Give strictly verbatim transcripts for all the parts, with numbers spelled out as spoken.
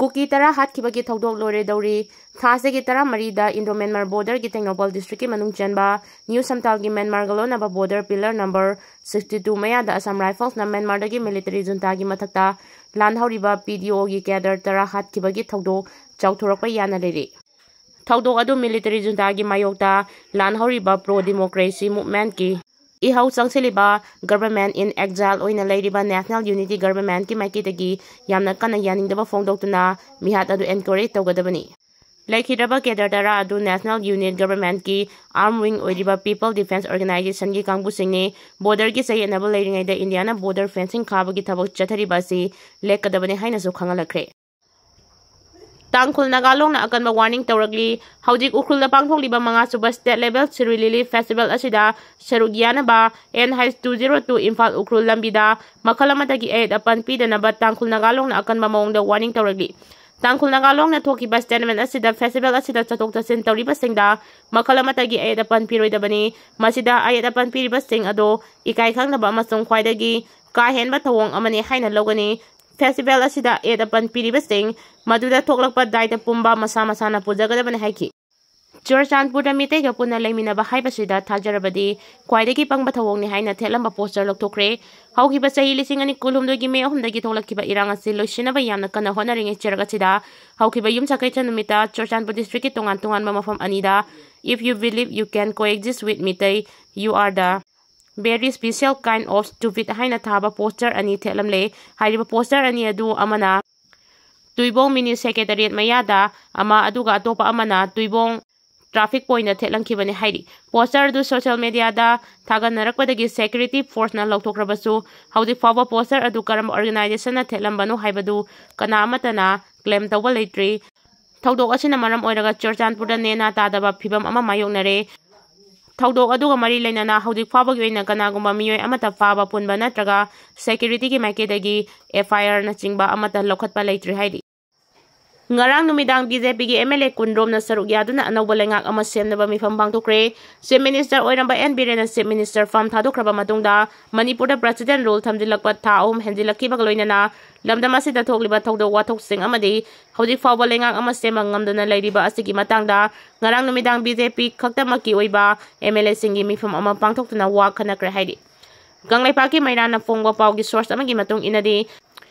ꯀꯨꯀꯤ ꯇꯔꯥ ꯍꯥꯠꯈꯤꯕꯒꯤ ꯊꯧꯗꯣꯛ ꯂꯣꯏꯔꯦꯗꯧꯔꯤ꯫ ꯊꯥ ꯑꯁꯤꯒꯤ ꯇꯔꯥꯃꯔꯤꯗ Indo-Myanmar borderꯒꯤ ꯇꯦꯡꯅꯧꯄꯜ districtꯀꯤ ꯃꯅꯨꯡ ꯆꯟꯕ New Samtalꯒꯤ Myanmarꯒ ꯂꯣꯟꯅꯕ border pillar number sixty two ꯃꯌꯥꯗ Assam Riflesꯅ Myanmarꯗꯒꯤ military juntaꯒꯤ ꯃꯊꯛꯇ ꯂꯥꯟ ꯍꯧꯔꯤꯕ PDOꯒꯤ cadre ꯇꯔꯥ ꯍꯥꯠꯈꯤꯕꯒꯤ ꯊꯧꯗꯣꯛ ꯆꯥꯎꯊꯣꯔꯛꯄ ꯌꯥꯅ ꯂꯩꯔꯤ꯫ ꯊꯧꯗꯣꯛ ꯑꯗꯨ military juntaꯒꯤ ꯃꯥꯌꯣꯛꯇ ꯂꯥꯟ ꯍꯧꯔꯤꯕ pro democracy movementꯀꯤ ꯏꯍꯧ ꯆꯪꯁꯤꯜꯂꯤꯕ government in exile ꯑꯣꯏꯅ ꯂꯩꯔꯤꯕ National Unity Governmentꯀꯤ ꯃꯥꯏꯀꯩꯗꯒꯤ ꯌꯥꯝꯅ ꯀꯟꯅ ꯌꯥꯅꯤꯡꯗꯕ ꯐꯣꯡꯗꯣꯛꯇꯨꯅ ꯃꯤꯍꯥꯠ ꯑꯗꯨ encourage ꯇꯧꯒꯗꯕꯅꯤ꯫ ꯂꯩꯈꯤꯗ꯭ꯔꯕ cadre ꯇꯔꯥ ꯑꯗꯨ National Unity Governmentꯀꯤ arm wing ꯑꯣꯏꯔꯤꯕ People Defence Organisationꯒꯤ ꯀꯥꯡꯕꯨꯁꯤꯡꯅꯤ꯫ Borderꯒꯤ ꯆꯌꯦꯠꯅꯕ ꯂꯩꯔꯤꯉꯩꯗ Indiaꯅ border fencing ꯈꯥꯕꯒꯤ ꯊꯕꯛ ꯆꯠꯊꯔꯤꯕ ꯑꯁꯤ ꯂꯦꯞꯀꯗꯕꯅꯤ ꯍꯥꯏꯅꯁꯨ ꯈꯪꯍꯜꯂꯛꯈ꯭ꯔꯦ꯫ ꯇꯥꯡꯈꯨꯜ ꯅꯥꯒꯥ ꯂꯣꯡꯅ ꯑꯀꯟꯕ warning ꯇꯧꯔꯛꯂꯤ꯫ ꯍꯧꯖꯤꯛ ꯎꯈ꯭ꯔꯨꯜꯗ ꯄꯥꯡꯊꯣꯛꯂꯤꯕ ꯃꯉꯥꯁꯨꯕ state level Shirui Lily Festival ꯑꯁꯤꯗ ꯁꯔꯨꯛ ꯌꯥꯅꯕ N H two zero two Imphal Ukhrul ꯂꯝꯕꯤꯗ ꯃꯈꯜ ꯑꯃꯠꯇꯒꯤ ꯑꯌꯦꯠ ꯑꯄꯟ ꯄꯤꯗꯅꯕ ꯇꯥꯡꯈꯨꯜ ꯅꯥꯒꯥ ꯂꯣꯡꯅ ꯑꯀꯟꯕ ꯃꯑꯣꯡꯗ warning ꯇꯧꯔꯛꯂꯤ꯫ ꯇꯥꯡꯈꯨꯜ ꯅꯥꯒꯥ ꯂꯣꯡꯅ ꯊꯣꯛꯈꯤꯕ statement ꯑꯁꯤꯗ festival ꯑꯁꯤꯗ ꯆꯠꯊꯣꯛ ꯆꯠꯁꯤꯟ ꯇꯧꯔꯤꯕꯁꯤꯡꯗ ꯃꯈꯜ ꯑꯃꯠꯇꯒꯤ ꯑꯌꯦꯠ ꯑꯄꯟ ꯄꯤꯔꯣꯏꯗꯕꯅꯤ꯫ ꯃꯁꯤꯗ ꯑꯌꯦꯠ ꯑꯄꯟ ꯄꯤꯔꯤꯕꯁꯤꯡ ꯑꯗꯨ ꯏꯀꯥꯏ ꯈꯪꯗꯕ ꯑꯃꯁꯨꯡ ꯈ꯭ꯋꯥꯏꯗꯒꯤ ꯀꯥ ꯍꯦꯟꯕ ꯊꯧꯑꯣꯡ ꯑꯃꯅꯤ ꯍꯥꯏꯅ ꯂꯧꯒꯅꯤ꯫ Festival ꯑꯁꯤꯗ ꯑꯌꯦꯠ ꯑꯄꯟ ꯄꯤꯔꯤꯕꯁꯤꯡ ꯃꯗꯨꯗ ꯊꯣꯛꯂꯛꯄ ꯗꯥꯏꯇ ꯄꯨꯝꯕ ꯃꯁꯥ ꯃꯁꯥꯅ ꯄꯨꯖꯒꯗꯕꯅꯤ ꯍꯥꯏꯈꯤ꯫ ꯆꯨꯔꯆꯥꯟꯄꯨꯔꯗ ꯃꯤꯇꯩꯒ ꯄꯨꯟꯅ ꯂꯩꯃꯤꯟꯅꯕ ꯍꯥꯏꯕꯁꯤꯗ ꯊꯥꯖꯔꯕꯗꯤ ꯈ꯭ꯋꯥꯏꯗꯒꯤ ꯄꯪꯕ ꯊꯧꯑꯣꯡꯅꯤ ꯍꯥꯏꯅ ꯊꯦꯠꯂꯝꯕ poster ꯂꯧꯊꯣꯛꯈ꯭ꯔꯦ꯫ ꯍꯧꯈꯤꯕ ꯆꯍꯤ ꯂꯤꯁꯤꯡ ꯑꯅꯤ ꯀꯨꯟꯍꯨꯝꯗꯣꯏꯒꯤ ꯃꯦ ꯑꯍꯨꯝꯗꯒꯤ ꯊꯣꯛꯂꯛꯈꯤꯕ ꯏꯔꯥꯡ ꯑꯁꯤ ꯂꯣꯏꯁꯤꯟꯅꯕ ꯌꯥꯝꯅ ꯀꯟꯅ ꯍꯣꯠꯅꯔꯤꯉꯩ ꯆꯔꯛ ꯑꯁꯤꯗ ꯍꯧꯈꯤꯕ ꯌꯨꯝꯁꯀꯩꯁ ꯅꯨꯃꯤꯠꯇ ꯆꯨꯔꯆꯥꯟꯄꯨꯔ districtꯀꯤ ꯇꯣꯉꯥꯟ ꯇꯣꯉꯥꯟꯕ ꯃꯐꯝ ꯑꯅꯤꯗ "If you believe you can coexist with Meitei, you are the very special kind of stupid" ꯍꯥꯏꯅ ꯊꯥꯕ poster ꯑꯅꯤ ꯊꯦꯠꯂꯝꯂꯦ꯫ ꯍꯥꯏꯔꯤꯕ poster ꯑꯅꯤ ꯑꯗꯨ ꯑꯃꯅ ꯇꯨꯏꯕꯣꯡ mini secretariat ꯃꯌꯥꯗ ꯑꯃ, ꯑꯗꯨꯒ ꯑꯇꯣꯞꯄ ꯑꯃꯅ ꯇꯨꯏꯕꯣꯡ traffic pointꯇ ꯊꯦꯠꯂꯝꯈꯤꯕꯅꯤ ꯍꯥꯏꯔꯤ꯫ Poster ꯑꯗꯨ social mediaꯗ ꯊꯥꯒꯠꯅꯔꯛꯄꯗꯒꯤ security forceꯅ ꯂꯧꯊꯣꯛꯈ꯭ꯔꯕꯁꯨ, ꯍꯧꯖꯤꯛ ꯐꯥꯎꯕ poster ꯑꯗꯨ ꯀꯔꯝꯕ organisationꯅ ꯊꯦꯠꯂꯝꯕꯅꯣ ꯍꯥꯏꯕꯗꯨ ꯀꯅꯥ ꯑꯃꯠꯇꯅ claim ꯇꯧꯕ ꯂꯩꯇ꯭ꯔꯤ꯫ ꯊꯧꯗꯣꯛ ꯑꯁꯤꯅ ꯃꯔꯝ ꯑꯣꯏꯔꯒ ꯆꯨꯔꯆꯥꯟꯄꯨꯔꯗ ꯅꯦꯅꯥ ꯇꯥꯗꯕ ꯐꯤꯕꯝ ꯑꯃ ꯃꯥꯌꯣꯛꯅꯔꯦ꯫ ꯊꯧꯗꯣꯛ ꯑꯗꯨꯒ ꯃꯔꯤ ꯂꯩꯅꯅ ꯍꯧꯖꯤꯛ ꯐꯥꯎꯕꯒꯤ ꯑꯣꯏꯅ ꯀꯅꯥꯒꯨꯝꯕ ꯃꯤꯑꯣꯏ ꯑꯃꯠꯇ ꯐꯥꯕ ꯄꯨꯟꯕ ꯅꯠꯇ꯭ꯔꯒ securityꯒꯤ ꯃꯥꯏꯀꯩꯗꯒꯤ F I Rꯅꯆꯤꯡꯕ ꯑꯃꯠꯇ ꯂꯧꯈꯠꯄ ꯂꯩꯇ꯭ꯔꯤ ꯍꯥꯏꯔꯤ꯫ ꯉꯔꯥꯡ ꯅꯨꯃꯤꯗꯥꯡ ꯕꯤ ꯖꯦ ꯄꯤꯒꯤ ꯑꯦꯝ ꯑꯦꯜ ꯑꯦ ꯀꯨꯟꯔꯣꯝꯅ ꯁꯔꯨꯛ ꯌꯥꯗꯨꯅ ꯑꯅꯧꯕ ꯂꯩꯉꯥꯛ ꯑꯃ ꯁꯦꯝꯅꯕ ꯃꯤꯐꯝ ꯄꯥꯡꯊꯣꯛꯈ꯭ꯔꯦ꯫ Chief Minister ꯑꯣꯏꯔꯝꯕ ꯑꯦꯟ ꯕꯤꯔꯦꯟꯅ Chief Minister ꯐꯝ ꯊꯥꯗꯣꯛꯈ꯭ꯔꯕ ꯃꯇꯨꯡꯗ ꯃꯅꯤꯄꯨꯔꯗ President Rule ꯊꯝꯖꯤꯜꯂꯛꯄ ꯊꯥ ꯑꯍꯨꯝ ꯍꯦꯟꯖꯤꯜꯂꯛꯈꯤꯕꯒ ꯂꯣꯏꯅꯅ ꯂꯝꯗꯝ ꯑꯁꯤꯗ ꯊꯣꯛꯂꯤꯕ ꯊꯧꯗꯣꯛ ꯋꯥꯊꯣꯛꯁꯤꯡ ꯑꯃꯗꯤ ꯍꯧꯖꯤꯛ ꯐꯥꯎꯕ ꯂꯩꯉꯥꯛ ꯑꯃ ꯁꯦꯝꯕ ꯉꯝꯗꯅ ꯂꯩꯔꯤꯕ ꯑꯁꯤꯒꯤ ꯃꯇꯥꯡꯗ ꯉꯔꯥꯡ ꯅꯨꯃꯤꯗꯥꯡ ꯕꯤ ꯖꯦ ꯄꯤ ꯈꯛꯇꯃꯛꯀꯤ ꯑꯣꯏꯕ ꯑꯦꯝ ꯑꯦꯜ ꯑꯦꯁꯤꯡꯒꯤ ꯃꯤꯐꯝ ꯑꯃ ꯄꯥꯡꯊꯣꯛꯇꯨꯅ ꯋꯥ ꯈꯟꯅꯈ꯭ꯔꯦ ꯍꯥꯏꯔꯤ꯫ ꯀꯪꯂꯩꯄꯥꯛꯀꯤ ꯃꯩꯔꯥꯅ ꯐꯣꯡꯕ ꯄꯥꯎꯒꯤ source ꯑꯃꯒꯤ ꯃꯇꯨꯡ ꯏꯟꯅꯗꯤ,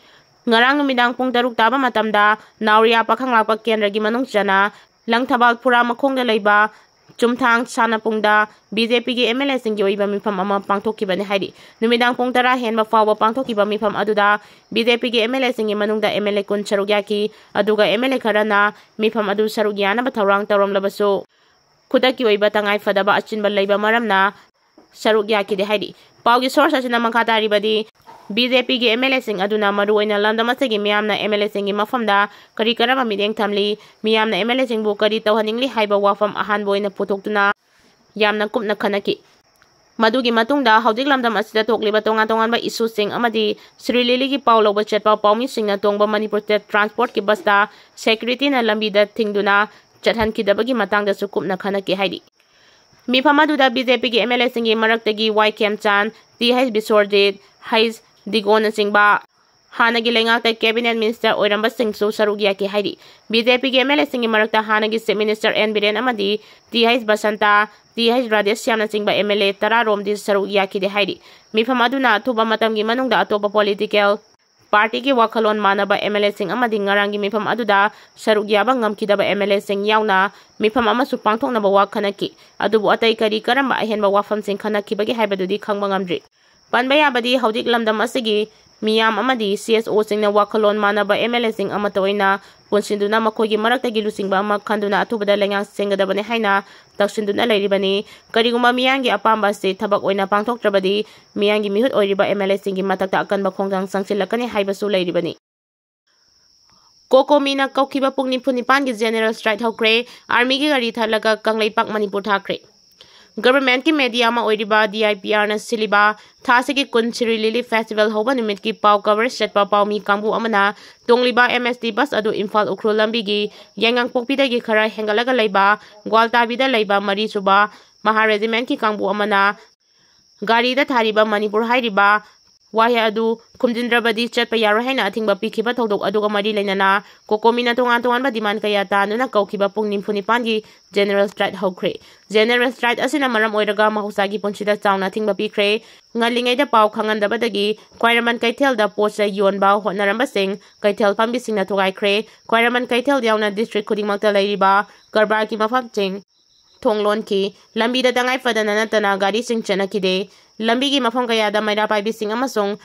ꯉꯔꯥꯡ ꯅꯨꯃꯤꯗꯥꯡ ꯄꯨꯡ ꯇꯔꯨꯛ ꯇꯥꯕ ꯃꯇꯝꯗ ꯅꯥꯎꯔꯤꯌꯥ ꯄꯥꯈꯪꯂꯥꯛꯄ ꯀꯦꯟꯗ꯭ꯔꯒꯤ ꯃꯅꯨꯡ ꯆꯟꯅ ꯂꯪꯊꯕꯥꯜ ꯐꯨꯔꯥ ꯃꯈꯣꯡꯗ ꯂꯩꯕ ꯆꯨꯝꯊꯥꯡ ꯁꯥꯟꯅꯄꯨꯡꯗ ꯕꯤ ꯖꯦ ꯄꯤꯒꯤ ꯑꯦꯝ ꯑꯦꯜ ꯑꯦꯁꯤꯡꯒꯤ ꯑꯣꯏꯕ ꯃꯤꯐꯝ ꯑꯃ ꯄꯥꯡꯊꯣꯛꯈꯤꯕꯅꯤ ꯍꯥꯏꯔꯤ꯫ ꯅꯨꯃꯤꯗꯥꯡ ꯄꯨꯡ ꯇꯔꯥ ꯍꯦꯟꯕ ꯐꯥꯎꯕ ꯄꯥꯡꯊꯣꯛꯈꯤꯕ ꯃꯤꯐꯝ ꯑꯗꯨꯗ ꯕꯤ ꯖꯦ ꯄꯤꯒꯤ ꯑꯦꯝ ꯑꯦꯜ ꯑꯦꯁꯤꯡꯒꯤ ꯃꯅꯨꯡꯗ ꯑꯦꯝ ꯑꯦꯜ ꯑꯦ ꯀꯨꯟ ꯁꯔꯨꯛ ꯌꯥꯈꯤ, ꯑꯗꯨꯒ ꯑꯦꯝ ꯑꯦꯜ ꯑꯦ ꯈꯔꯅ ꯃꯤꯐꯝ ꯑꯗꯨ ꯁꯔꯨꯛ ꯌꯥꯅꯕ ꯊꯧꯔꯥꯡ ꯇꯧꯔꯝꯂꯕꯁꯨ, ꯈꯨꯗꯛꯀꯤ ꯑꯣꯏꯕ ꯇꯉꯥꯏ ꯐꯗꯕ ꯑꯆꯤꯟꯕ ꯂꯩꯕ ꯃꯔꯝꯅ ꯁꯔꯨꯛ ꯌꯥꯈꯤꯗꯦ ꯍꯥꯏꯔꯤ꯫ ꯄꯥꯎꯒꯤ source ꯑꯁꯤꯅ ꯃꯈꯥ ꯇꯥꯔꯤꯕꯗꯤ, ꯕꯤ ꯖꯦ ꯄꯤꯒꯤ ꯑꯦꯝ ꯑꯦꯜ ꯑꯦꯁꯤꯡ ꯑꯗꯨꯅ ꯃꯔꯨꯑꯣꯏꯅ ꯂꯝꯗꯝ ꯑꯁꯤꯒꯤ ꯃꯤꯌꯥꯝꯅ ꯑꯦꯝ ꯑꯦꯜ ꯑꯦꯁꯤꯡꯒꯤ ꯃꯐꯝꯗ ꯀꯔꯤ ꯀꯔꯝꯕ ꯃꯤꯠꯌꯦꯡ ꯊꯝꯂꯤ, ꯃꯤꯌꯥꯝꯅ ꯑꯦꯝ ꯑꯦꯜ ꯑꯦꯁꯤꯡꯕꯨ ꯀꯔꯤ ꯇꯧꯍꯟꯅꯤꯡꯂꯤ ꯍꯥꯏꯕ ꯋꯥꯐꯝ ꯑꯍꯥꯟꯕ ꯑꯣꯏꯅ ꯄꯨꯊꯣꯛꯇꯨꯅ ꯌꯥꯝꯅ ꯀꯨꯞꯅ ꯈꯟꯅꯈꯤ꯫ ꯃꯗꯨꯒꯤ ꯃꯇꯨꯡꯗ ꯍꯧꯖꯤꯛ ꯂꯝꯗꯝ ꯑꯁꯤꯗ ꯊꯣꯛꯂꯤꯕ ꯇꯣꯉꯥꯟ ꯇꯣꯉꯥꯟꯕ issueꯁꯤꯡ ꯑꯃꯗꯤ ꯁ꯭ꯔꯤ ꯂꯤꯂꯤꯒꯤ ꯄꯥꯎ ꯂꯧꯕ ꯆꯠꯄ ꯄꯥꯎꯃꯤꯁꯤꯡꯅ ꯇꯣꯡꯕ ꯃꯅꯤꯄꯨꯔ State Transportꯀꯤ busꯇ securityꯅ ꯂꯝꯕꯤꯗ ꯊꯤꯡꯗꯨꯅ ꯆꯠꯍꯟꯈꯤꯗꯕꯒꯤ ꯃꯇꯥꯡꯗꯁꯨ ꯀꯨꯞꯅ ꯈꯟꯅꯈꯤ ꯍꯥꯏꯔꯤ꯫ ꯃꯤꯐꯝ ꯑꯗꯨꯗ ꯕꯤ ꯖꯦ ꯄꯤꯒꯤ ꯑꯦꯝ ꯑꯦꯜ ꯑꯦꯁꯤꯡꯒꯤ ꯃꯔꯛꯇꯒꯤ Y Khemchand, T H Biswajit, H ꯗꯤꯒꯣꯟꯅꯆꯤꯡꯕ ꯍꯥꯟꯅꯒꯤ ꯂꯩꯉꯥꯛꯇ cabinet minister ꯑꯣꯏꯔꯝꯕꯁꯤꯡꯁꯨ ꯁꯔꯨꯛ ꯌꯥꯈꯤ ꯍꯥꯏꯔꯤ꯫ ꯕꯤ ꯖꯦ ꯄꯤꯒꯤ ꯑꯦꯝ ꯑꯦꯜ ꯑꯦꯁꯤꯡꯒꯤ ꯃꯔꯛꯇ ꯍꯥꯟꯅꯒꯤ Chief Minister ꯑꯦꯟ ꯕꯤꯔꯦꯟ ꯑꯃꯗꯤ T H Basanta, T H ꯔꯥꯙꯦꯁ꯭ꯌꯥꯝꯅꯆꯤꯡꯕ ꯑꯦꯝ ꯑꯦꯜ ꯑꯦ ꯇꯔꯥ ꯔꯣꯝꯗꯤ ꯁꯔꯨꯛ ꯌꯥꯈꯤꯗꯦ ꯍꯥꯏꯔꯤ꯫ ꯃꯤꯐꯝ ꯑꯗꯨꯅ ꯑꯊꯨꯕ ꯃꯇꯝꯒꯤ ꯃꯅꯨꯡꯗ ꯑꯇꯣꯞꯄ political partyꯒꯤ ꯋꯥꯈꯜꯂꯣꯟ ꯃꯥꯟꯅꯕ ꯑꯦꯝ ꯑꯦꯜ ꯑꯦꯁꯤꯡ ꯑꯃꯗꯤ ꯉꯔꯥꯡꯒꯤ ꯃꯤꯐꯝ ꯑꯗꯨꯗ ꯁꯔꯨꯛ ꯌꯥꯕ ꯉꯝꯈꯤꯗꯕ ꯑꯦꯝ ꯑꯦꯜ ꯑꯦꯁꯤꯡ ꯌꯥꯎꯅ ꯃꯤꯐꯝ ꯑꯃꯁꯨ ꯄꯥꯡꯊꯣꯛꯅꯕ ꯋꯥ ꯈꯟꯅꯈꯤ꯫ ꯑꯗꯨꯕꯨ ꯑꯇꯩ ꯀꯔꯤ ꯀꯔꯝꯕ ꯑꯍꯦꯟꯕ ꯋꯥꯐꯝꯁꯤꯡ ꯈꯟꯅꯈꯤꯕꯒꯦ ꯍꯥꯏꯕꯗꯨꯗꯤ ꯈꯪꯕ ꯉꯝꯗ꯭ꯔꯤ꯫ ꯄꯟꯕ ꯌꯥꯕꯗꯤ ꯍꯧꯖꯤꯛ ꯂꯝꯗꯝ ꯑꯁꯤꯒꯤ ꯃꯤꯌꯥꯝ ꯑꯃꯗꯤ ꯁꯤ ꯑꯦꯁ ꯑꯣꯁꯤꯡꯅ ꯋꯥꯈꯜꯂꯣꯟ ꯃꯥꯟꯅꯕ ꯑꯦꯝ ꯑꯦꯜ ꯑꯦꯁꯤꯡ ꯑꯃꯠꯇ ꯑꯣꯏꯅ ꯄꯨꯟꯁꯤꯟꯗꯨꯅ ꯃꯈꯣꯏꯒꯤ ꯃꯔꯛꯇꯒꯤ ꯂꯨꯆꯤꯡꯕ ꯑꯃ ꯈꯟꯗꯨꯅ ꯑꯊꯨꯕꯗ ꯂꯩꯉꯥꯛ ꯁꯦꯝꯒꯗꯕꯅꯤ ꯍꯥꯏꯅ ꯇꯛꯁꯤꯟꯗꯨꯅ ꯂꯩꯔꯤꯕꯅꯤ꯫ ꯀꯔꯤꯒꯨꯝꯕ ꯃꯤꯌꯥꯝꯒꯤ ꯑꯄꯥꯝꯕ ꯑꯁꯤ ꯊꯕꯛ ꯑꯣꯏꯅ ꯄꯥꯡꯊꯣꯛꯇ꯭ꯔꯕꯗꯤ ꯃꯤꯌꯥꯝꯒꯤ ꯃꯤꯍꯨꯠ ꯑꯣꯏꯔꯤꯕ ꯑꯦꯝ ꯑꯦꯜ ꯑꯦꯁꯤꯡꯒꯤ ꯃꯊꯛꯇ ꯑꯀꯟꯕ ꯈꯣꯡꯊꯥꯡ ꯆꯪꯁꯤꯜꯂꯛꯀꯅꯤ ꯍꯥꯏꯕꯁꯨ ꯂꯩꯔꯤꯕꯅꯤ꯫ ꯀꯣꯀꯣꯃꯤꯅ ꯀꯧꯈꯤꯕ ꯄꯨꯡ ꯅꯤꯐꯨ ꯅꯤꯄꯥꯟꯒꯤ general strike ꯍꯧꯈ꯭ꯔꯦ꯫ Armyꯒꯤ ꯒꯥꯔꯤ ꯊꯠꯂꯒ ꯀꯪꯂꯩꯄꯥꯛ ꯃꯅꯤꯄꯨꯔ ꯊꯥꯈ꯭ꯔꯦ꯫ Governmentꯀꯤ media ꯑꯃ ꯑꯣꯏꯔꯤꯕ D I P Rꯅ ꯁꯤꯜꯂꯤꯕ ꯊꯥ ꯑꯁꯤꯒꯤ ꯀꯨꯟ Shri Lily Festival ꯍꯧꯕ ꯅꯨꯃꯤꯠꯀꯤ ꯄꯥꯎ coverage ꯆꯠꯄ ꯄꯥꯎꯃꯤ ꯀꯥꯡꯕꯨ ꯑꯃꯅ ꯇꯣꯡꯂꯤꯕ M S T bus ꯑꯗꯨ ꯏꯝꯐꯥꯜ ꯎꯈ꯭ꯔꯨꯜ ꯂꯝꯕꯤꯒꯤ ꯌꯥꯏꯉꯪꯄꯣꯛꯄꯤꯗꯒꯤ ꯈꯔ ꯍꯦꯟꯒꯠꯂꯒ ꯂꯩꯕ ꯒ꯭ꯋꯥꯜꯇꯥꯕꯤꯗ ꯂꯩꯕ ꯃꯔꯤ ꯁꯨꯕ ꯃꯍꯥ regimentꯀꯤ ꯀꯥꯡꯕꯨ ꯑꯃꯅ ꯒꯥꯔꯤꯗ ꯊꯥꯔꯤꯕ ꯃꯅꯤꯄꯨꯔ ꯍꯥꯏꯔꯤꯕ ꯋꯥꯍꯩ ꯑꯗꯨ ꯈꯨꯝꯖꯤꯟꯗ꯭ꯔꯕꯗꯤ ꯆꯠꯄ ꯌꯥꯔꯣꯏ ꯍꯥꯏꯅ ꯑꯊꯤꯡꯕ ꯄꯤꯈꯤꯕ ꯊꯧꯗꯣꯛ ꯑꯗꯨꯒ ꯃꯔꯤ ꯂꯩꯅꯅ COCOMIꯅ ꯇꯣꯉꯥꯟ ꯇꯣꯉꯥꯟꯕ demand ꯀꯌꯥ ꯇꯥꯟꯗꯨꯅ ꯀꯧꯈꯤꯕ ꯄꯨꯡ ꯅꯤꯐꯨ ꯅꯤꯄꯥꯟꯒꯤ general strike ꯍꯧꯈ꯭ꯔꯦ꯫ General strike ꯑꯁꯤꯅ ꯃꯔꯝ ꯑꯣꯏꯔꯒ ꯃꯍꯧꯁꯥꯒꯤ ꯄꯨꯟꯁꯤꯗ ꯆꯥꯎꯅ ꯑꯊꯤꯡꯕ ꯄꯤꯈ꯭ꯔꯦ꯫ ꯉꯜꯂꯤꯉꯩꯗ ꯄꯥꯎ ꯈꯪꯍꯟꯗꯕꯗꯒꯤ ꯈ꯭ꯋꯥꯏꯔꯝꯕꯟ ꯀꯩꯊꯦꯜꯗ ꯄꯣꯠ ꯆꯩ ꯌꯣꯟꯕ ꯍꯣꯠꯅꯔꯝꯕꯁꯤꯡ ꯀꯩꯊꯦꯜ ꯐꯝꯕꯤꯁꯤꯡꯅ ꯊꯨꯒꯥꯏꯈ꯭ꯔꯦ꯫ ꯈ꯭ꯋꯥꯏꯔꯝꯕꯟ ꯀꯩꯊꯦꯜ ꯌꯥꯎꯅ district ꯈꯨꯗꯤꯡꯃꯛꯇ ꯂꯩꯔꯤꯕ ꯀꯔꯕꯥꯔꯒꯤ ꯃꯐꯝꯁꯤꯡ ꯊꯣꯡ ꯂꯣꯟꯈꯤ꯫ ꯂꯝꯕꯤꯗ ꯇꯉꯥꯏ ꯐꯗꯅ ꯅꯠꯇꯅ ꯒꯥꯔꯤꯁꯤꯡ ꯆꯠꯅꯈꯤꯗꯦ꯫ ꯂꯝꯕꯤꯒꯤ ꯃꯐꯝ ꯀꯌꯥꯗ ꯃꯩꯔꯥ ꯄꯥꯏꯕꯤꯁꯤꯡ ꯑꯃꯁꯨꯡ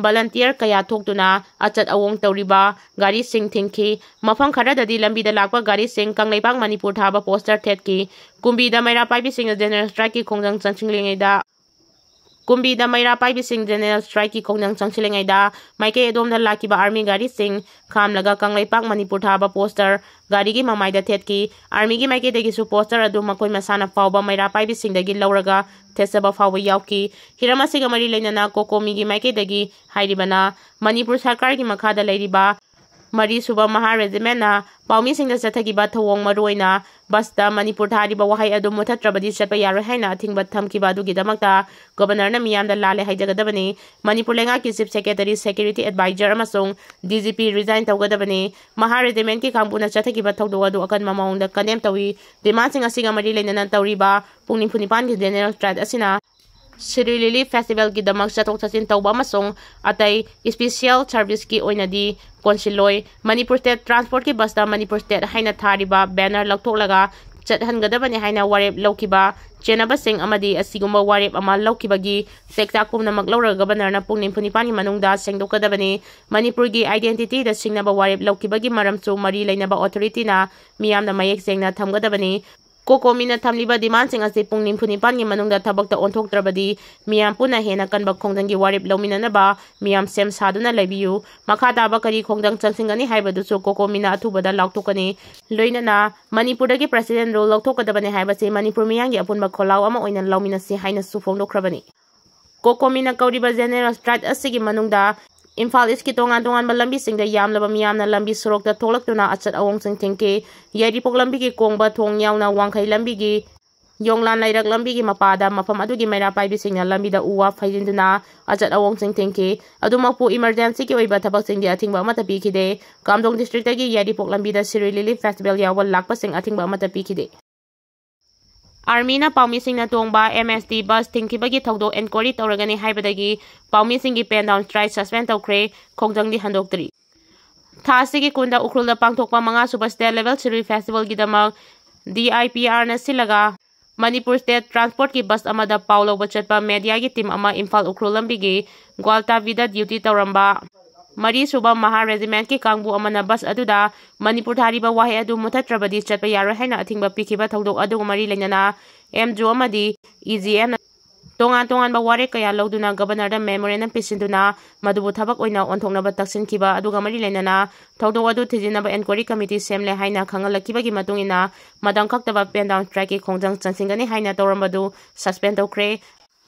volunteer ꯀꯌꯥ ꯊꯣꯛꯇꯨꯅ ꯑꯆꯠ ꯑꯋꯣꯡ ꯇꯧꯔꯤꯕ ꯒꯥꯔꯤꯁꯤꯡ ꯊꯤꯡꯈꯤ꯫ ꯃꯐꯝ ꯈꯔꯗꯗꯤ ꯂꯝꯕꯤꯗ ꯂꯥꯛꯄ ꯒꯥꯔꯤꯁꯤꯡ ꯀꯪꯂꯩꯄꯥꯛ ꯃꯅꯤꯄꯨꯔ ꯊꯥꯕ poster ꯊꯦꯠꯈꯤ꯫ ꯀꯨꯝꯕꯤꯗ ꯃꯩꯔꯥ ꯄꯥꯏꯕꯤꯁꯤꯡꯅ general strikeꯀꯤ ꯈꯣꯡꯖꯪ ꯆꯪꯁꯤꯜꯂꯤꯉꯩꯗ ꯀꯨꯝꯕꯤꯗ ꯃꯩꯔꯥ ꯄꯥꯏꯕꯤꯁꯤꯡ general strikeꯀꯤ ꯈꯣꯡꯖꯪ ꯆꯪꯁꯤꯜꯂꯤꯉꯩꯗ ꯃꯥꯏꯀꯩ ꯑꯗꯣꯝꯗ ꯂꯥꯛꯈꯤꯕ army ꯒꯥꯔꯤꯁꯤꯡ ꯈꯥꯝꯂꯒ ꯀꯪꯂꯩꯄꯥꯛ ꯃꯅꯤꯄꯨꯔ ꯊꯥꯕ poster ꯒꯥꯔꯤꯒꯤ ꯃꯃꯥꯏꯗ ꯊꯦꯠꯈꯤ꯫ Armyꯒꯤ ꯃꯥꯏꯀꯩꯗꯒꯤꯁꯨ poster ꯑꯗꯨ ꯃꯈꯣꯏ ꯃꯁꯥꯅ ꯐꯥꯎꯕ ꯃꯩꯔꯥ ꯄꯥꯏꯕꯤꯁꯤꯡꯗꯒꯤ ꯂꯧꯔꯒ ꯊꯦꯠꯆꯕ ꯐꯥꯎꯕ ꯌꯥꯎꯈꯤ꯫ ꯍꯤꯔꯝ ꯑꯁꯤꯒ ꯃꯔꯤ ꯂꯩꯅꯅ COCOMIꯒꯤ ꯃꯥꯏꯀꯩꯗꯒꯤ ꯍꯥꯏꯔꯤꯕꯅ ꯃꯅꯤꯄꯨꯔ ꯁꯔꯀꯥꯔꯒꯤ ꯃꯈꯥꯗ ꯂꯩꯔꯤꯕ ꯃꯔꯤ ꯁꯨꯕ ꯃꯍꯥ regimentꯅ ꯄꯥꯎꯃꯤꯁꯤꯡꯗ ꯆꯠꯊꯈꯤꯕ ꯊꯧꯑꯣꯡ ꯃꯔꯨꯑꯣꯏꯅ busꯇ ꯃꯅꯤꯄꯨꯔ ꯊꯥꯔꯤꯕ ꯋꯥꯍꯩ ꯑꯗꯨ ꯃꯨꯊꯠꯇ꯭ꯔꯕꯗꯤ ꯆꯠꯄ ꯌꯥꯔꯣꯏ ꯍꯥꯏꯅ ꯑꯊꯤꯡꯕ ꯊꯝꯈꯤꯕ ꯑꯗꯨꯒꯤꯗꯃꯛꯇ governorꯅ ꯃꯤꯌꯥꯝꯗ ꯂꯥꯜꯂꯦ ꯍꯥꯏꯖꯒꯗꯕꯅꯤ꯫ ꯃꯅꯤꯄꯨꯔ ꯂꯩꯉꯥꯛꯀꯤ chief secretary, security advisor ꯑꯃꯁꯨꯡ D G P resign ꯇꯧꯒꯗꯕꯅꯤ꯫ ꯃꯍꯥ regimentꯀꯤ ꯀꯥꯡꯕꯨꯅ ꯆꯠꯊꯈꯤꯕ ꯊꯧꯗꯣꯛ ꯑꯗꯨ ꯑꯀꯟꯕ ꯃꯑꯣꯡꯗ condemn ꯇꯧꯏ꯫ Demandꯁꯤꯡ ꯑꯁꯤꯒ ꯃꯔꯤ ꯂꯩꯅꯅ ꯇꯧꯔꯤꯕ ꯄꯨꯡ ꯅꯤꯐꯨ ꯅꯤꯄꯥꯟꯒꯤ general strike ꯑꯁꯤꯅ Shri Lily Festivalꯒꯤꯗꯃꯛ ꯆꯠꯊꯣꯛ ꯆꯠꯁꯤꯟ ꯇꯧꯕ ꯑꯃꯁꯨꯡ ꯑꯇꯩ special serviceꯀꯤ ꯑꯣꯏꯅꯗꯤ ꯀꯣꯟꯁꯤꯜꯂꯣꯏ꯫ ꯃꯅꯤꯄꯨꯔ state transportꯀꯤ busꯇ ꯃꯅꯤꯄꯨꯔ state ꯍꯥꯏꯅ ꯊꯥꯔꯤꯕ banner ꯂꯧꯊꯣꯛꯂꯒ ꯆꯠꯍꯟꯒꯗꯕꯅꯤ ꯍꯥꯏꯅ ꯋꯥꯔꯦꯞ ꯂꯧꯈꯤꯕ ꯆꯦꯟꯅꯕꯁꯤꯡ ꯑꯃꯗꯤ ꯑꯁꯤꯒꯨꯝꯕ ꯋꯥꯔꯦꯞ ꯑꯃ ꯂꯧꯈꯤꯕꯒꯤ ꯆꯦꯛꯆꯥꯛ ꯄꯨꯝꯅꯃꯛ ꯂꯧꯔꯒ governorꯅ ꯄꯨꯡ ꯅꯤꯐꯨ ꯅꯤꯄꯥꯟꯒꯤ ꯃꯅꯨꯡꯗ ꯁꯦꯡꯗꯣꯛꯀꯗꯕꯅꯤ꯫ ꯃꯅꯤꯄꯨꯔꯒꯤ identityꯗ ꯁꯤꯡꯅꯕ ꯋꯥꯔꯦꯞ ꯂꯧꯈꯤꯕꯒꯤ ꯃꯔꯝꯁꯨ ꯃꯔꯤ ꯂꯩꯅꯕ authorityꯅ ꯃꯤꯌꯥꯝꯅ ꯃꯌꯦꯛ ꯁꯦꯡꯅ ꯊꯝꯒꯗꯕꯅꯤ꯫ ꯀꯣꯀꯣꯃꯤꯅ ꯊꯝꯂꯤꯕ ꯗꯤꯃꯥꯟꯁꯤꯡ ꯑꯁꯤ ꯄꯨꯡ ꯅꯤꯐꯨ ꯅꯤꯄꯥꯟꯒꯤ ꯃꯅꯨꯡꯗ ꯊꯕꯛꯇ ꯑꯣꯟꯊꯣꯛꯇ꯭ꯔꯕꯗꯤ ꯃꯤꯌꯥꯝ ꯄꯨꯟꯅ ꯍꯦꯟꯅ ꯀꯟꯕ ꯈꯣꯡꯖꯪꯒꯤ ꯋꯥꯔꯦꯞ ꯂꯧꯃꯤꯟꯅꯅꯕ ꯃꯤꯌꯥꯝ ꯁꯦꯝ ꯁꯥꯗꯨꯅ ꯂꯩꯕꯤꯌꯨ꯫ ꯃꯈꯥ ꯇꯥꯕ ꯀꯔꯤ ꯈꯣꯡꯖꯪ ꯆꯪꯁꯤꯟꯒꯅꯤ ꯍꯥꯏꯕꯗꯨꯁꯨ ꯀꯣꯀꯣꯃꯤꯅ ꯑꯊꯨꯕꯗ ꯂꯥꯎꯊꯣꯛꯀꯅꯤ꯫ ꯂꯣꯏꯅꯅ ꯃꯅꯤꯄꯨꯔꯗꯒꯤ President Rule ꯂꯧꯊꯣꯛꯀꯗꯕꯅꯤ ꯍꯥꯏꯕꯁꯤ ꯃꯅꯤꯄꯨꯔ ꯃꯤꯌꯥꯝꯒꯤ ꯑꯄꯨꯟꯕ ꯈꯣꯜꯂꯥꯎ ꯑꯃ ꯑꯣꯏꯅ ꯂꯧꯃꯤꯟꯅꯁꯤ ꯍꯥꯏꯅꯁꯨ ꯐꯣꯡꯗꯣꯛꯈ꯭ꯔꯕꯅꯤ꯫ ꯀꯣꯀꯣꯃꯤꯅ ꯀꯧꯔꯤꯕ General Strike ꯑꯁꯤꯒꯤ ꯃꯅꯨꯡꯗ ꯏꯝꯐꯥꯜ East ꯀꯤ ꯇꯣꯉꯥꯟ ꯇꯣꯉꯥꯟꯕ ꯂꯝꯕꯤꯁꯤꯡꯗ ꯌꯥꯝꯂꯕ ꯃꯤꯌꯥꯝꯅ ꯂꯝꯕꯤ ꯁꯣꯔꯣꯛꯇ ꯊꯣꯛꯂꯛꯇꯨꯅ ꯑꯆꯠ ꯑꯋꯣꯡꯁꯤꯡ ꯊꯦꯡꯈꯤ꯫ ꯌꯥꯏꯔꯤꯄꯣꯛ ꯂꯝꯕꯤꯒꯤ ꯀꯣꯡꯕ ꯊꯣꯡ ꯌꯥꯎꯅ ꯋꯥꯡꯈꯩ ꯂꯝꯕꯤꯒꯤ ꯌꯣꯡꯂꯥꯟ ꯂꯩꯔꯛ ꯂꯝꯕꯤꯒꯤ ꯃꯄꯥꯗ ꯃꯐꯝ ꯑꯗꯨꯒꯤ ꯃꯩꯔꯥ ꯄꯥꯏꯕꯤꯁꯤꯡꯅ ꯂꯝꯕꯤꯗ ꯎ ꯋꯥ ꯐꯩꯖꯤꯟꯗꯨꯅ ꯑꯆꯠ ꯑꯋꯣꯡꯁꯤꯡ ꯊꯦꯡꯈꯤ꯫ ꯑꯗꯨꯃꯛꯄꯨ emergency ꯒꯤ ꯑꯣꯏꯕ ꯊꯕꯛꯁꯤꯡꯗꯤ ꯑꯊꯤꯡꯕ ꯑꯃꯠꯇ ꯄꯤꯈꯤꯗꯦ꯫ ꯀꯥꯝꯗꯣꯡ district ꯇꯒꯤ ꯌꯥꯏꯔꯤꯄꯣꯛ ꯂꯝꯕꯤꯗ ꯁꯤꯔꯨꯏ Lily Festival ꯌꯥꯎꯕ ꯂꯥꯛꯄꯁꯤꯡ ꯑꯊꯤꯡꯕ ꯑꯃꯠꯇ ꯄꯤꯈꯤꯗꯦ꯫ Army ꯅ ꯄꯥꯎꯃꯤꯁꯤꯡꯅ ꯇꯣꯡꯕ M S T bus ꯊꯤꯡꯈꯤꯕꯒꯤ ꯊꯧꯗꯣꯛ enquiry ꯇꯧꯔꯒꯅꯤ ꯍꯥꯏꯕꯗꯒꯤ ꯄꯥꯎꯃꯤꯁꯤꯡꯒꯤ pen down strike suspend ꯇꯧꯈ꯭ꯔꯦ꯫ ꯈꯣꯡꯖꯪꯗꯤ ꯍꯟꯗꯣꯛꯇ꯭ꯔꯤ꯫ ꯊꯥ ꯑꯁꯤꯒꯤ ꯀꯨꯟꯗ ꯎꯈ꯭ꯔꯨꯜꯗ ꯄꯥꯡꯊꯣꯛꯄ ꯃꯉꯥꯁꯨꯕ State Level Shirui Festival ꯒꯤꯗꯃꯛ D I P R ꯅ ꯁꯤꯜꯂꯒ ꯃꯅꯤꯄꯨꯔ State Transport ꯀꯤ bus ꯑꯃꯗ ꯄꯥꯎ ꯂꯧꯕ ꯆꯠꯄ media ꯒꯤ team ꯑꯃ ꯏꯝꯐꯥꯜ ꯎꯈ꯭ꯔꯨꯜ ꯂꯝꯕꯤꯒꯤ ꯒ꯭ꯋꯥꯜꯇꯥꯕꯤꯗ duty ꯇꯧꯔꯝꯕ ꯃꯔꯤ ꯁꯨꯕ ꯃꯍꯥ regiment ꯀꯤ ꯀꯥꯡꯕꯨ ꯑꯃꯅ bus ꯑꯗꯨꯗ ꯃꯅꯤꯄꯨꯔ ꯊꯥꯔꯤꯕ ꯋꯥꯍꯩ ꯑꯗꯨ ꯃꯨꯊꯠꯇ꯭ꯔꯕꯗꯤ ꯆꯠꯄ ꯌꯥꯔꯣꯏ ꯍꯥꯏꯅ ꯑꯊꯤꯡꯕ ꯄꯤꯈꯤꯕ ꯊꯧꯗꯣꯛ ꯑꯗꯨꯒ ꯃꯔꯤ ꯂꯩꯅꯅ M G O ꯑꯃꯗꯤ E G M ꯅ ꯇꯣꯉꯥꯟ ꯇꯣꯉꯥꯟꯕ ꯋꯥꯔꯦꯞ ꯀꯌꯥ ꯂꯧꯗꯨꯅ Governor ꯗ memorandum ꯄꯤꯁꯤꯟꯗꯨꯅ ꯃꯗꯨꯕꯨ ꯊꯕꯛ ꯑꯣꯏꯅ ꯑꯣꯟꯊꯣꯛꯅꯕ ꯇꯛꯁꯤꯟꯈꯤꯕ ꯑꯗꯨꯒ ꯃꯔꯤ ꯂꯩꯅꯅ ꯊꯧꯗꯣꯛ ꯑꯗꯨ ꯊꯤꯖꯤꯟꯅꯕ enquiry committee ꯁꯦꯝꯂꯦ ꯍꯥꯏꯅ ꯈꯪꯍꯜꯂꯛꯈꯤꯕꯒꯤ ꯃꯇꯨꯡ ꯏꯟꯅ ꯃꯇꯝ ꯀꯛꯇꯕ pen down strike ꯀꯤ ꯈꯣꯡꯖꯪ ꯆꯪꯁꯤꯟꯒꯅꯤ ꯍꯥꯏꯅ ꯇꯧꯔꯝꯕꯗꯨ suspend ꯇꯧꯈ꯭ꯔꯦ꯫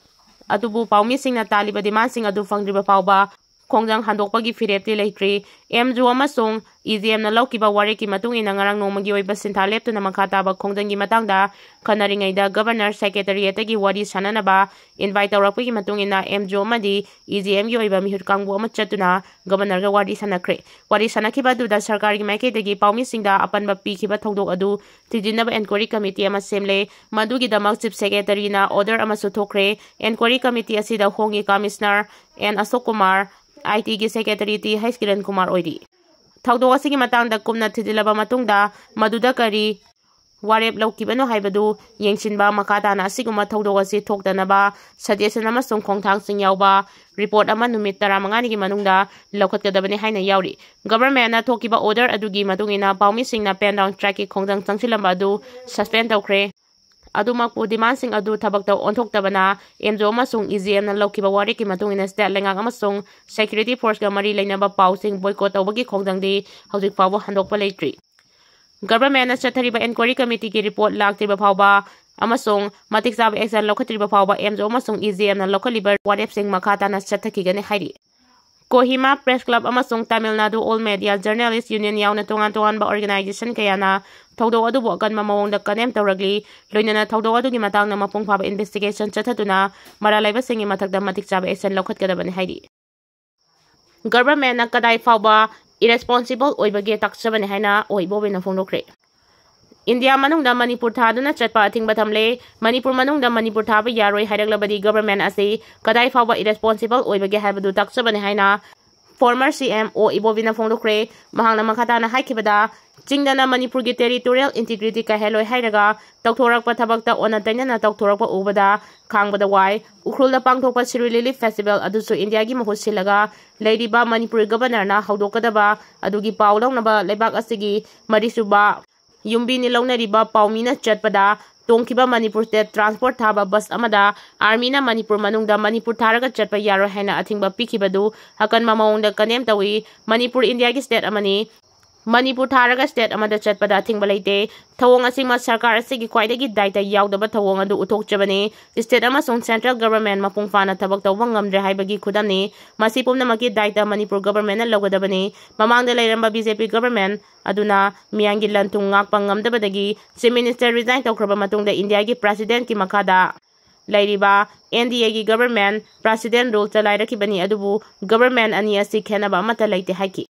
ꯑꯗꯨꯕꯨ ꯄꯥꯎꯃꯤꯁꯤꯡꯅ ꯇꯥꯜꯂꯤꯕ demand ꯁꯤꯡ ꯑꯗꯨ ꯐꯪꯗ꯭ꯔꯤꯕ ꯐꯥꯎꯕ ꯈꯣꯡꯖꯪ ꯍꯟꯗꯣꯛꯄꯒꯤ ꯐꯤꯔꯦꯞꯇꯤ ꯂꯩꯇ꯭ꯔꯤ꯫ M G O ꯑꯃꯁꯨꯡ E G M ꯅ ꯂꯧꯈꯤꯕ ꯋꯥꯔꯦꯞꯀꯤ ꯃꯇꯨꯡ ꯏꯟꯅ ꯉꯔꯥꯡ ꯅꯣꯡꯃꯒꯤ ꯑꯣꯏꯕ ꯁꯤꯟꯊꯥ ꯂꯦꯞꯇꯨꯅ ꯃꯈꯥ ꯇꯥꯕ ꯈꯣꯡꯖꯪꯒꯤ ꯃꯇꯥꯡꯗ ꯈꯟꯅꯔꯤꯉꯩꯗ Governor Secretariat ꯇꯒꯤ ꯋꯥꯔꯤ ꯁꯥꯟꯅꯅꯕ invite ꯇꯧꯔꯛꯄꯒꯤ ꯃꯇꯨꯡ ꯏꯟꯅ M G O ꯑꯃꯗꯤ E G M ꯒꯤ ꯑꯣꯏꯕ ꯃꯤꯍꯨꯠ ꯀꯥꯡꯕꯨ ꯑꯃ ꯆꯠꯇꯨꯅ Governor ꯒ ꯋꯥꯔꯤ ꯁꯥꯟꯅꯈ꯭ꯔꯦ꯫ ꯋꯥꯔꯤ ꯁꯥꯟꯅꯈꯤꯕ ꯑꯗꯨꯗ ꯁꯔꯀꯥꯔꯒꯤ ꯃꯥꯏꯀꯩꯗꯒꯤ ꯄꯥꯎꯃꯤꯁꯤꯡꯗ ꯑꯄꯟꯕ ꯄꯤꯈꯤꯕ ꯊꯧꯗꯣꯛ ꯑꯗꯨ ꯊꯤꯖꯤꯟꯅꯕ enquiry committee ꯑꯃ ꯁꯦꯝꯂꯦ꯫ ꯃꯗꯨꯒꯤꯗꯃꯛ Chief Secretary ꯅ order ꯑꯃꯁꯨ ꯊꯣꯛꯈ꯭ꯔꯦ꯫ Enquiry committee ꯑꯁꯤꯗ ꯍꯣꯡꯒꯤ Commissioner N Ashok Kumar, I T ꯒꯤ Secretary ꯇꯤ ꯍꯩꯁ ꯀꯤꯔꯟ ꯀꯨꯃꯥꯔ ꯑꯣꯏꯔꯤ꯫ ꯊꯧꯗꯣꯛ ꯑꯁꯤꯒꯤ ꯃꯇꯥꯡꯗ ꯀꯨꯞꯅ ꯊꯤꯖꯤꯜꯂꯕ ꯃꯇꯨꯡꯗ ꯃꯗꯨꯗ ꯀꯔꯤ ꯋꯥꯔꯦꯞ ꯂꯧꯈꯤꯕꯅꯣ ꯍꯥꯏꯕꯗꯨ ꯌꯦꯡꯁꯤꯟꯕ꯫ ꯃꯈꯥ ꯇꯥꯅ ꯑꯁꯤꯒꯨꯝꯕ ꯊꯧꯗꯣꯛ ꯑꯁꯤ ꯊꯣꯛꯇꯅꯕ suggestion ꯑꯃꯁꯨꯡ ꯈꯣꯡꯊꯥꯡꯁꯤꯡ ꯌꯥꯎꯕ report ꯑꯃ ꯅꯨꯃꯤꯠ ꯇꯔꯥꯃꯉꯥꯅꯤꯒꯤ ꯃꯅꯨꯡꯗ ꯂꯧꯈꯠꯀꯗꯕꯅꯤ ꯍꯥꯏꯅ ꯌꯥꯎꯔꯤ꯫ Governmentꯅ ꯊꯣꯛꯈꯤꯕ order ꯑꯗꯨꯒꯤ ꯃꯇꯨꯡ ꯏꯟꯅ ꯄꯥꯎꯃꯤꯁꯤꯡꯅ pen down strikeꯀꯤ ꯈꯣꯡꯖꯪ ꯆꯪꯁꯤꯜꯂꯝꯕ ꯑꯗꯨ suspend ꯇꯧꯈ꯭ꯔꯦ꯫ ꯑꯗꯨꯃꯛꯄꯨ demandꯁꯤꯡ ꯑꯗꯨ ꯊꯕꯛꯇ ꯑꯣꯟꯊꯣꯛꯇꯕꯅ M G O ꯑꯃꯁꯨꯡ E G Mꯅ ꯂꯧꯈꯤꯕ ꯋꯥꯔꯦꯞꯀꯤ ꯃꯇꯨꯡ ꯏꯟꯅ state ꯂꯩꯉꯥꯛ ꯑꯃꯁꯨꯡ security forceꯀ ꯃꯔꯤ ꯂꯩꯅꯕ ꯄꯥꯎꯁꯤꯡ boycott ꯇꯧꯕꯒꯤ ꯈꯣꯡꯖꯪꯗꯤ ꯍꯧꯖꯤꯛ ꯐꯥꯎꯕ ꯍꯟꯗꯣꯛꯄ ꯂꯩꯇ꯭ꯔꯤ꯫ Governmentꯅ ꯆꯠꯊꯔꯤꯕ inquiry committeeꯒꯤ report ꯂꯥꯛꯇ꯭ꯔꯤꯕ ꯐꯥꯎꯕ ꯑꯃꯁꯨꯡ ꯃꯇꯤꯛ ꯆꯥꯕ action ꯂꯧꯈꯠꯇ꯭ꯔꯤꯕ ꯐꯥꯎꯕ M G O ꯑꯃꯁꯨꯡ E G Mꯅ ꯂꯧꯈꯠꯂꯤꯕ ꯋꯥꯔꯦꯞꯁꯤꯡ ꯃꯈꯥ ꯇꯥꯅ ꯆꯠꯊꯈꯤꯒꯅꯤ ꯍꯥꯏꯔꯤ꯫ Kohima Press Club ꯑꯃꯁꯨꯡ Tamil Nadu All Media Journalist Union ꯌꯥꯎꯅ ꯇꯣꯉꯥꯟ ꯇꯣꯉꯥꯟꯕ organization ꯀꯌꯥꯅ ꯊꯧꯗꯣꯛ ꯑꯗꯨꯕꯨ ꯑꯀꯟꯕ ꯃꯑꯣꯡꯗ condemn ꯇꯧꯔꯛꯂꯤ꯫ ꯂꯣꯏꯅꯅ ꯊꯧꯗꯣꯛ ꯑꯗꯨꯒꯤ ꯃꯇꯥꯡꯗ ꯃꯄꯨꯡ ꯐꯥꯕ investigation ꯆꯠꯊꯗꯨꯅ ꯃꯔꯥꯜ ꯂꯩꯕꯁꯤꯡꯒꯤ ꯃꯊꯛꯇ ꯃꯇꯤꯛ ꯆꯥꯕ action ꯂꯧꯈꯠꯀꯗꯕꯅꯤ ꯍꯥꯏꯔꯤ꯫ Governmentꯅ ꯀꯗꯥꯏ ꯐꯥꯎꯕ irresponsible ꯑꯣꯏꯕꯒꯦ ꯇꯥꯛꯆꯕꯅꯤ ꯍꯥꯏꯅ ꯑꯣ ꯏꯕꯣꯕꯤꯅ ꯐꯣꯡꯗꯣꯛꯈ꯭ꯔꯦ꯫ ꯏꯟꯗꯤꯌꯥ ꯃꯅꯨꯡꯗ ꯃꯅꯤꯄꯨꯔ ꯊꯥꯗꯨꯅ ꯆꯠꯄ ꯑꯊꯤꯡꯕ ꯊꯝꯂꯦ꯫ ꯃꯅꯤꯄꯨꯔ ꯃꯅꯨꯡꯗ ꯃꯅꯤꯄꯨꯔ ꯊꯥꯕ ꯌꯥꯔꯣꯏ ꯍꯥꯏꯔꯛꯂꯕꯗꯤ government ꯑꯁꯤ ꯀꯗꯥꯏ ꯐꯥꯎꯕ irresponsible ꯑꯣꯏꯕꯒꯦ ꯍꯥꯏꯕꯗꯨ ꯇꯥꯛꯆꯕꯅꯤ ꯍꯥꯏꯅ former C M ꯑꯣ ꯏꯕꯣꯕꯤꯅ ꯐꯣꯡꯗꯣꯛꯈ꯭ꯔꯦ꯫ ꯃꯍꯥꯛꯅ ꯃꯈꯥ ꯇꯥꯅ ꯍꯥꯏꯈꯤꯕꯗ, ꯆꯤꯡꯗꯅ ꯃꯅꯤꯄꯨꯔꯒꯤ territorial integrity ꯀꯥꯏꯍꯜꯂꯣꯏ ꯍꯥꯏꯔꯒ ꯇꯧꯊꯣꯔꯛꯄ ꯊꯕꯛꯇ ꯑꯣꯟꯅ ꯇꯩꯅꯅ ꯇꯧꯊꯣꯔꯛꯄ ꯎꯕꯗ ꯈꯥꯡꯕꯗ ꯋꯥꯏ꯫ ꯎꯈ꯭ꯔꯨꯜꯗ ꯄꯥꯡꯊꯣꯛꯄ ꯁꯤꯔꯨꯏ ꯂꯤꯂꯤ festival ꯑꯗꯨꯁꯨ ꯏꯟꯗꯤꯌꯥꯒꯤ ꯃꯍꯨꯠ ꯁꯤꯜꯂꯒ ꯂꯩꯔꯤꯕ ꯃꯅꯤꯄꯨꯔꯤ governorꯅ ꯍꯧꯗꯣꯛꯀꯗꯕ ꯑꯗꯨꯒꯤ ꯄꯥꯎ ꯂꯧꯅꯕ ꯂꯩꯕꯥꯛ ꯑꯁꯤꯒꯤ ꯃꯔꯤꯁꯨꯕ ꯌꯨꯝꯕꯤꯅꯤ ꯂꯧꯅꯔꯤꯕ ꯄꯥꯎꯃꯤꯅ ꯆꯠꯄꯗ ꯇꯣꯡꯈꯤꯕ ꯃꯅꯤꯄꯨꯔ state transport ꯊꯥꯕ bus ꯑꯃꯗ armyꯅ ꯃꯅꯤꯄꯨꯔ ꯃꯅꯨꯡꯗ ꯃꯅꯤꯄꯨꯔ ꯊꯥꯔꯒ ꯆꯠꯄ ꯌꯥꯔꯣꯏ ꯍꯥꯏꯅ ꯑꯊꯤꯡꯕ ꯄꯤꯈꯤꯕꯗꯨ ꯑꯀꯟꯕ ꯃꯑꯣꯡꯗ condemn ꯇꯧꯏ꯫ ꯃꯅꯤꯄꯨꯔ ꯏꯟꯗꯤꯌꯥꯒꯤ state ꯑꯃꯅꯤ꯫ ꯃꯅꯤꯄꯨꯔ ꯊꯥꯔꯒ state ꯑꯃꯗ ꯆꯠꯄꯗ ꯑꯊꯤꯡꯕ ꯂꯩꯇꯦ꯫ ꯊꯧꯑꯣꯡ ꯑꯁꯤꯃꯛ ꯁꯔꯀꯥꯔ ꯑꯁꯤꯒꯤ ꯈ꯭ꯋꯥꯏꯗꯒꯤ ꯗꯥꯏꯇ ꯌꯥꯎꯗꯕ ꯊꯧꯑꯣꯡ ꯑꯗꯨ ꯎꯠꯊꯣꯛꯆꯕꯅꯤ꯫ State ꯑꯃꯁꯨꯡ central government ꯃꯄꯨꯡ ꯐꯥꯅ ꯊꯕꯛ ꯇꯧꯕ ꯉꯝꯗ꯭ꯔꯦ ꯍꯥꯏꯕꯒꯤ ꯈꯨꯗꯝꯅꯤ꯫ ꯃꯁꯤ ꯄꯨꯝꯅꯃꯛꯀꯤ ꯗꯥꯏꯇ ꯃꯅꯤꯄꯨꯔ governmentꯅ ꯂꯧꯒꯗꯕꯅꯤ꯫ ꯃꯃꯥꯡꯗ ꯂꯩꯔꯝꯕ B J P government ꯑꯗꯨꯅ ꯃꯤꯌꯥꯝꯒꯤ ꯂꯟ ꯊꯨꯝ ꯉꯥꯛꯄ ꯉꯝꯗꯕꯗꯒꯤ Chief Minister resign ꯇꯧꯈ꯭ꯔꯕ ꯃꯇꯨꯡꯗ ꯏꯟꯗꯤꯌꯥꯒꯤ presidentꯀꯤ ꯃꯈꯥꯗ ꯂꯩꯔꯤꯕ N D Aꯒꯤ government president rule ꯆꯂꯥꯏꯔꯛꯈꯤꯕꯅꯤ, ꯑꯗꯨꯕꯨ government ꯑꯅꯤ ꯑꯁꯤ ꯈꯦꯠꯅꯕ ꯑꯃꯠꯇ ꯂꯩꯇꯦ ꯍꯥꯏꯈꯤ꯫